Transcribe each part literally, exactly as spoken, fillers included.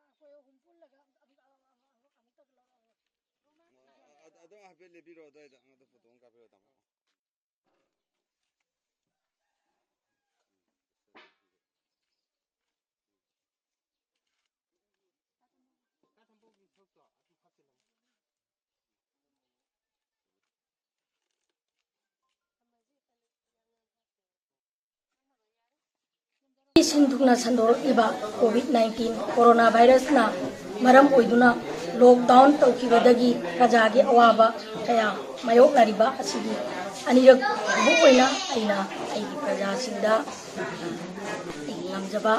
ꯑꯩꯈꯣꯏ ꯑꯍꯨꯝ ꯄꯨꯜꯂꯒ ꯑꯃꯨꯛ, ꯑꯃꯨꯛ, ꯑꯃꯨꯛ, ꯑꯃꯨꯛꯇꯒ ꯂꯧꯔꯛꯑꯣ꯫ ꯑ-, ꯑ-, ꯑꯗꯨꯝ ꯍꯥꯏꯐꯦꯠ ꯂꯦꯞꯄꯤꯔꯣ ꯑꯗꯨꯋꯥꯏꯗ, ꯑꯗꯨ ꯐꯣꯇꯣ ꯑꯃ ꯀꯥꯞꯄꯤꯔꯣ, ꯇꯥꯃꯣ꯫ ꯁꯤꯟ ꯊꯨꯡꯅ ꯁꯟꯗꯣꯔꯛꯂꯤꯕ ꯀꯣꯚꯤꯗ ꯅꯥꯏꯟꯇꯤꯟ ꯀꯣꯔꯣꯅꯥ ꯚꯥꯏꯔꯁꯅ ꯃꯔꯝ ꯑꯣꯏꯗꯨꯅ ꯂꯣꯛꯗꯥꯎꯟ ꯇꯧꯈꯤꯕꯗꯒꯤ ꯄ꯭ꯔꯖꯥꯒꯤ ꯑꯋꯥꯕ ꯀꯌꯥ ꯃꯥꯌꯣꯛꯅꯔꯤꯕ ꯑꯁꯤꯒꯤ ꯑꯅꯤꯔꯛ ꯁꯨꯕ ꯑꯣꯏꯅ ꯑꯩꯅ ꯑꯩꯒꯤ ꯄ꯭ꯔꯖꯥꯁꯤꯡꯗ ꯑꯩꯒꯤ ꯉꯝꯖꯕ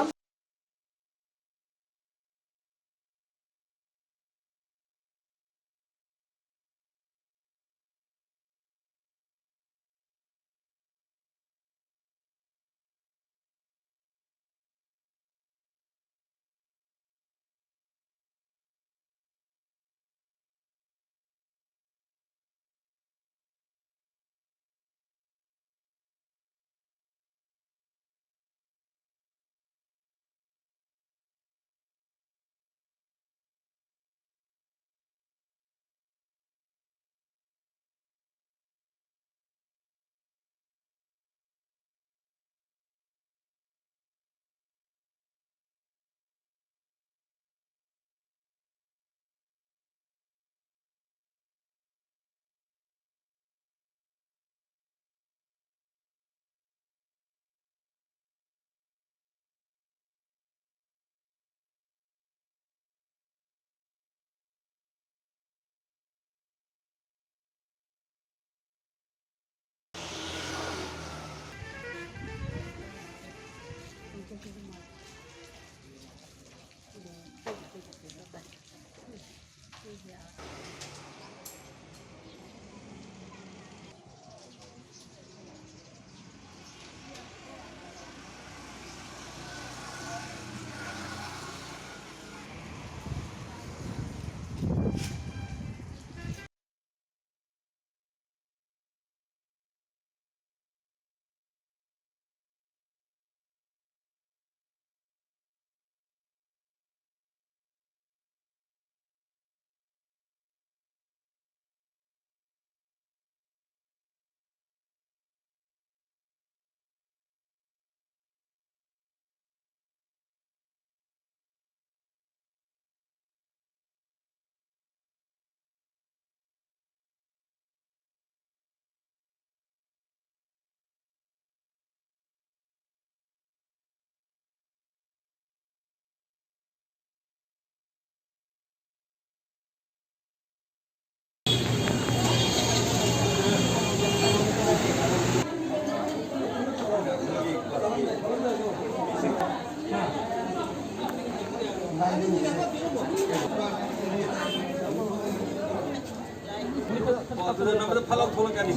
ꯑꯣ, ꯑꯗꯨꯗ ꯅꯝꯕꯔ ꯐꯠ ꯂꯥꯎ ꯊꯣꯛꯂꯛꯀꯅꯤ꯫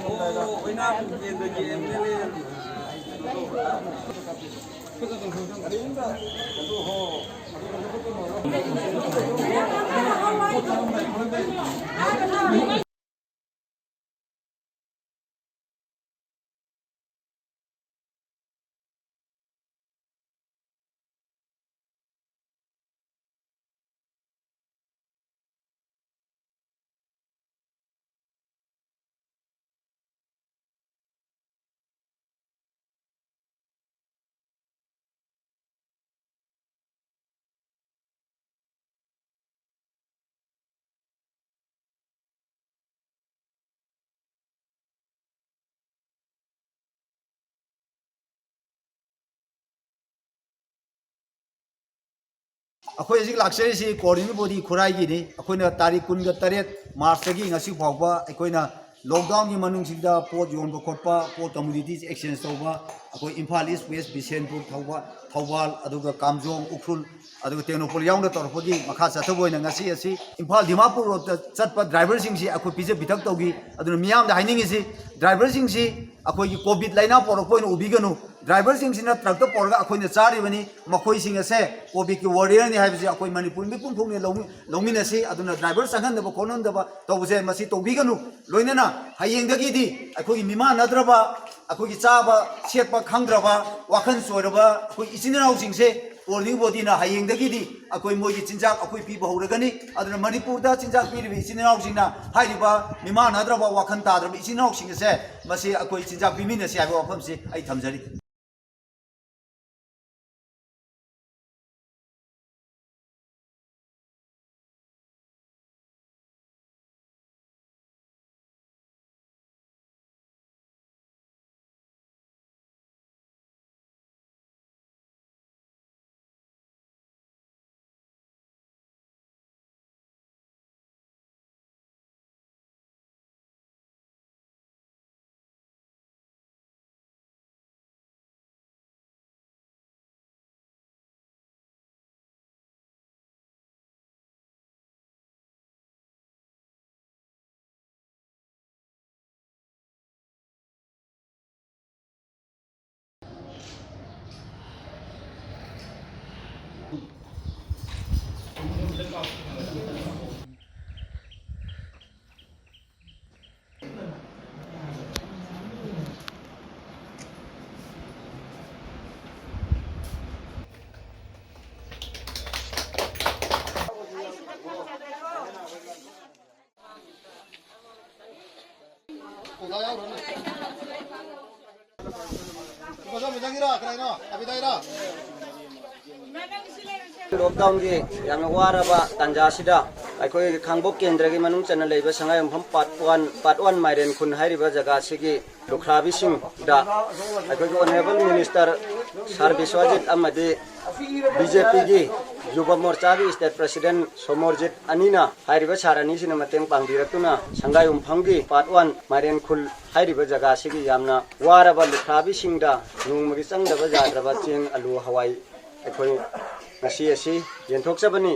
ꯑꯣ, ꯑꯣꯏꯅꯥꯝ ꯀꯦꯟꯗ꯭ꯔꯒꯤ ꯑꯦꯝ ꯑꯦꯜ ꯑꯦ꯫ ꯑꯩꯈꯣꯏ ꯍꯧꯖꯤꯛ ꯂꯥꯛꯆꯔꯤꯁꯤ coordinating body ꯈꯨꯔꯥꯏꯒꯤꯅꯤ꯫ ꯑꯩꯈꯣꯏꯅ ꯇꯥꯔꯤꯛ ꯀꯨꯟꯒ ꯇꯔꯦꯠ ꯃꯥꯔꯁꯇꯒꯤ ꯉꯁꯤ ꯐꯥꯎꯕ ꯑꯩꯈꯣꯏꯅ lockdownꯒꯤ ꯃꯅꯨꯡꯁꯤꯗ ꯄꯣꯠ ꯌꯣꯟꯕ ꯈꯣꯠꯄ, ꯄꯣꯠ commodities exchange ꯇꯧꯕ, ꯑꯩꯈꯣꯏ ꯏꯝꯐꯥꯜ ꯏꯁ, ꯋꯦꯁ, ꯕꯤꯁꯦꯟꯄꯨꯔ, ꯊꯧꯕꯥꯜ, ꯊꯧꯕꯥꯜ, ꯑꯗꯨꯒ ꯀꯥꯝꯖꯣꯡ, ꯎꯈ꯭ꯔꯨꯜ, ꯑꯗꯨꯒ ꯇꯦꯡꯅꯧꯄꯜ ꯌꯥꯎꯅ ꯇꯧꯔꯛꯄꯒꯤ ꯃꯈꯥ ꯆꯠꯊꯕ ꯑꯣꯏꯅ ꯉꯁꯤ ꯑꯁꯤ ꯏꯝꯐꯥꯜ ꯗꯤꯃꯥꯄꯨꯔ ꯔꯣꯗꯇ ꯆꯠꯄ ꯗ꯭ꯔꯥꯏꯚꯔꯁꯤꯡꯁꯤ ꯑꯩꯈꯣꯏ ꯄꯤꯖ ꯄꯤꯊꯛ ꯇꯧꯈꯤ꯫ ꯑꯗꯨꯅ ꯃꯤꯌꯥꯝꯗ ꯍꯥꯏꯅꯤꯡꯉꯤꯁꯤ, ꯗ꯭ꯔꯥꯏꯚꯔꯁꯤꯡꯁꯤ ꯑꯩꯈꯣꯏꯒꯤ ꯀꯣꯚꯤꯗ ꯂꯥꯏꯅꯥ ꯄꯣꯔꯛꯄ ꯑꯣꯏꯅ ꯎꯕꯤꯒꯅꯨ꯫ ꯗ꯭ꯔꯥꯏꯚꯔꯁꯤꯡꯁꯤꯅ ꯇ꯭ꯔꯛꯇ ꯄꯣꯔꯒ ꯑꯩꯈꯣꯏꯅ ꯆꯥꯔꯤꯕꯅꯤ꯫ ꯃꯈꯣꯏꯁꯤꯡ ꯑꯁꯦ ꯀꯣꯚꯤꯗꯀꯤ ꯋꯥꯔꯤꯌꯔꯅꯤ ꯍꯥꯏꯕꯁꯤ ꯑꯩꯈꯣꯏ ꯃꯅꯤꯄꯨꯔ ꯃꯤꯄꯨꯝ ꯈꯨꯗꯤꯡꯃꯛꯅ ꯂꯧꯃꯤ-, ꯂꯧꯃꯤꯟꯅꯁꯤ꯫ ꯑꯗꯨꯅ ꯗ꯭ꯔꯥꯏꯚꯔ ꯆꯪꯍꯟꯗꯕ ꯈꯣꯠꯍꯟꯗꯕ ꯇꯧꯕꯁꯦ ꯃꯁꯤ ꯇꯧꯕꯤꯒꯅꯨ꯫ ꯂꯣꯏꯅꯅ ꯍꯌꯦꯡꯗꯒꯤꯗꯤ ꯑꯩꯈꯣꯏꯒꯤ ꯃꯤꯃꯥꯟꯅꯗ꯭ꯔꯕ, ꯑꯩꯈꯣꯏꯒꯤ ꯆꯥꯕ ꯁꯦꯠꯄ ꯈꯪꯗ꯭ꯔꯕ, ꯋꯥꯈꯜ ꯆꯣꯏꯔꯕ ꯑꯩꯈꯣꯏ ꯏꯆꯤꯟ ꯏꯅꯥꯎꯁꯤꯡꯁꯦ coordinating bodyꯅ ꯍꯌꯦꯡꯗꯒꯤꯗꯤ ꯑꯩꯈꯣꯏ ꯃꯣꯏꯒꯤ ꯆꯤꯟꯖꯥꯛ ꯑꯩꯈꯣꯏ ꯄꯤꯕ ꯍꯧꯔꯒꯅꯤ꯫ ꯑꯗꯨꯅ ꯃꯅꯤꯄꯨꯔꯗ ꯆꯤꯟꯖꯥꯛ ꯄꯤꯔꯤꯕ ꯏꯆꯤꯟ ꯏꯅꯥꯎꯁꯤꯡꯅ ꯍꯥꯏꯔꯤꯕ ꯃꯤꯃꯥꯟꯅꯗ꯭ꯔꯕ, ꯋꯥꯈꯜ ꯇꯥꯗ꯭ꯔꯕ ꯏꯆꯤꯟ ꯏꯅꯥꯎꯁꯤꯡ ꯑꯁꯦ ꯃꯁꯤ ꯑꯩꯈꯣꯏ ꯆꯤꯟꯖꯥꯛ ꯄꯤꯃꯤꯟꯅꯁꯤ ꯍꯥꯏꯕ ꯋꯥꯐꯝꯁꯤ ꯑꯩ ꯊꯝꯖꯔꯤ꯫ ꯂꯣꯛꯗꯥꯎꯟꯒꯤ ꯌꯥꯝꯅ ꯋꯥꯔꯕ ꯇꯥꯟꯖꯥ ꯑꯁꯤꯗ ꯑꯩꯈꯣꯏ ꯈꯥꯡꯕꯣꯛ ꯀꯦꯟꯗ꯭ꯔꯒꯤ ꯃꯅꯨꯡ ꯆꯟꯅ ꯂꯩꯕ ꯁꯉꯥꯏꯌꯨꯝꯐꯝ ꯄꯥꯔꯠ ꯋꯥꯟ, ꯄꯥꯔꯠ ꯋꯥꯟ ꯃꯥꯏꯔꯦꯟ ꯈꯨꯟ ꯍꯥꯏꯔꯤꯕ ꯖꯒꯥ ꯑꯁꯤꯒꯤ ꯂꯨꯈ꯭ꯔꯥꯕꯤꯁꯤꯡꯗ ꯑꯩꯈꯣꯏꯒꯤ ꯑꯣꯅꯔꯦꯕꯜ ꯃꯤꯅꯤꯁꯇꯔ ꯁꯥꯔ ꯕꯤꯁ꯭ꯋꯥꯖꯤꯠ ꯑꯃꯗꯤ ꯕꯤ ꯖꯦ ꯄꯤꯒꯤ ꯌꯨꯕ ꯃꯣꯔꯆꯥꯒꯤ ꯁ꯭ꯇꯦꯠ ꯄ꯭ꯔꯁꯤꯗꯦꯟ ꯁꯣꯃꯣꯔꯖꯤꯠ ꯑꯅꯤꯅ, ꯍꯥꯏꯔꯤꯕ ꯁꯥꯔ ꯑꯅꯤꯁꯤꯅ ꯃꯇꯦꯡ ꯄꯥꯡꯕꯤꯔꯛꯇꯨꯅ ꯁꯪꯒꯥꯏꯌꯨꯝꯐꯝꯒꯤ ꯄꯥꯔꯠ ꯋꯥꯟ ꯃꯥꯏꯔꯦꯟ ꯈꯨꯜ ꯍꯥꯏꯔꯤꯕ ꯖꯒꯥ ꯑꯁꯤꯒꯤ ꯌꯥꯝꯅ ꯋꯥꯔꯕ ꯂꯨꯈ꯭ꯔꯥꯕꯤꯁꯤꯡꯗ ꯅꯣꯡꯃꯒꯤ ꯆꯪꯗꯕ ꯌꯥꯗ꯭ꯔꯕ ꯆꯦꯡ, ꯑꯂꯨ, ꯍꯋꯥꯏ ꯑꯩꯈꯣꯏ ꯉꯁꯤ ꯑꯁꯤ ꯌꯦꯟꯊꯣꯛꯆꯕꯅꯤ꯫